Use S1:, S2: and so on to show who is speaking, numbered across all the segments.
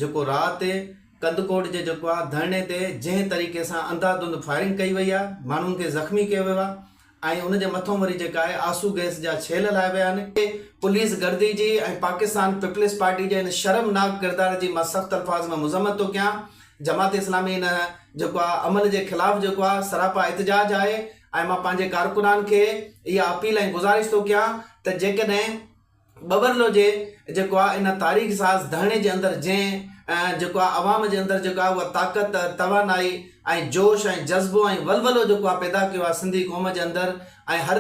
S1: جيڪو رات ڪنڌڪوٽ جي جيڪو آ ڌرڻي تي جنهن طريقي سان انڌا ڌنڌ فائرنگ ڪئي وئي آ ماڻهن کي زخمي ڪيو ويو آ ۽ ان جي مٿون وري جيڪا آهي آنسو گئس جا ڇيل هلايا ويا آهن. پوليس گردي جي ۽ پاڪستان پيپلز پارٽي جي ان شرمناڪ ڪردار جي مان سخت الفاظ ۾ مذمت ٿو ڪيان. جماعت اسلامي ان جيڪو آ عمل جي خلاف جيڪو آ سراپا احتجاج آهي ۽ مان پنهنجي ڪارڪنان کي اها اپيل ۽ گذارش ٿو ڪيان ته جيڪڏهن ٻٻرلو جي جيڪو آ ان تاريخ ساز ڌرڻي جي اندر جنهن جيڪو آ عوام جي اندر جيڪو آ اها طاقت، توانائي ۽ جوش ۽ جذبو ۽ ولولو جيڪو آ پيدا ڪيو آ سنڌي قوم جي اندر ۽ هر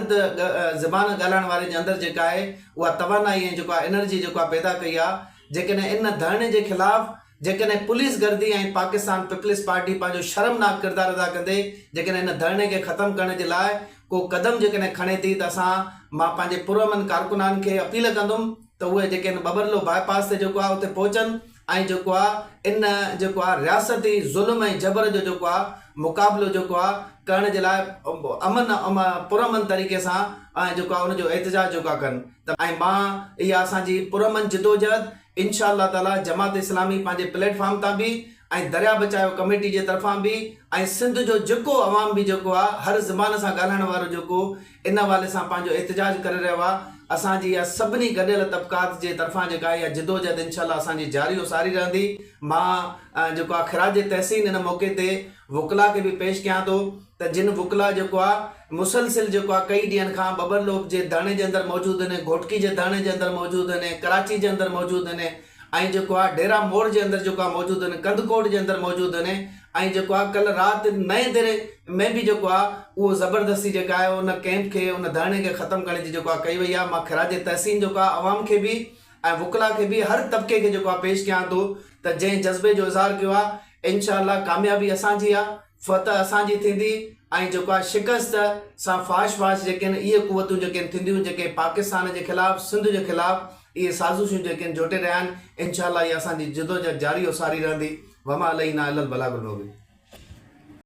S1: زبان ڳالهائڻ واري جي اندر جيڪا آهي اها توانائي ۽ جيڪو آ انرجي جيڪو آ پيدا ڪئي آ جيڪڏهن ان ڌرڻي جي خلاف جيڪڏهن پوليس گردي ۽ پاڪستان پيپلز پارٽي پنهنجو شرمناڪ ڪردار ادا ڪندي جيڪڏهن ان ڌرڻي کي ختم ڪرڻ جي لاء ڪو قدم جيڪڏهن کڻي ٿي ته اسان مان پنهنجي پرامن ڪارڪنان کي اپيل ڪندم ته اهي جيڪي ان ٻٻرلو باء پاس تي جيڪو آهي اتي پهچن ۽ جيڪو آهي ان جيڪو آهي رياستي ظلم ۽ جبر جو جيڪو آهي مقابلو جيڪو آهي ڪرڻ جي لاء امن پرامن طريقي سان ۽ جيڪو آهي ان جو احتجاج جيڪو آهي ڪن ته ۽ مان اها اسان جي پرامن جدوجهد انشاء الله تعالي جماعت اسلامي پنهنجي پليٽ فارم تان به ۽ دريا بچايو ڪميٽي جي طرفان به ۽ سنڌ جو جيڪو عوام به جيڪو آ هر زبان سان ڳالهائڻ وارو جيڪو ان حوالي سان پنهنجو احتجاج ڪري رهيو آ اسان جي اها سڀني گڏيل طبقات جي طرفان جيڪا اها جدوجهد انشاء الله اسان جي جاري و ساري رهندي مان جيڪو آ خراج تحسين ان موقعي تي وڪلا کي به پيش ڪيان ٿو ته جن وڪلا جيڪو آ مسلسل جيڪو آ ڪئي ڏينهن کان ٻٻرلوڪ جي ڌرڻي جي اندر موجود آهن گهوٽڪي جي ڌرڻي جي اندر موجود آهن ڪراچي جي اندر موجود آهن ۽ جيڪو آ ڊيرا موڙ جي اندر جيڪو آ موجود آهن ڪنڌڪوٽ جي اندر موجود آهن ۽ جيڪو آ ڪلهه رات نئين ديري ۾ به جيڪو آ اهو زبردستي جيڪا آهي ان ڪئمپ کي ان ڌرڻي کي ختم ڪرڻ جي جيڪو آ ڪئي وئي آ مان خراج تحسين جيڪو آ عوام کي به ۽ وڪلا کي به هر طبقي کي جيڪو آ پيش ڪيان ٿو ته جنهن جذبي جو اظهار ڪيو آ انشاء الله ڪاميابي اسان جي آ فتح اسان جي ٿيندي ۽ جيڪو آهي شڪست سان فاش فاش جيڪي آهن اهي قوتون جيڪي آهن ٿينديون جيڪي پاڪستان جي خلاف سنڌ جي خلاف اهي سازشون جيڪي آهن جوٽي رهيا آهن انشاء الله اها اسان جي جدوجهد جاري و ساري رهندي وما علينا الا البلاغ المبين.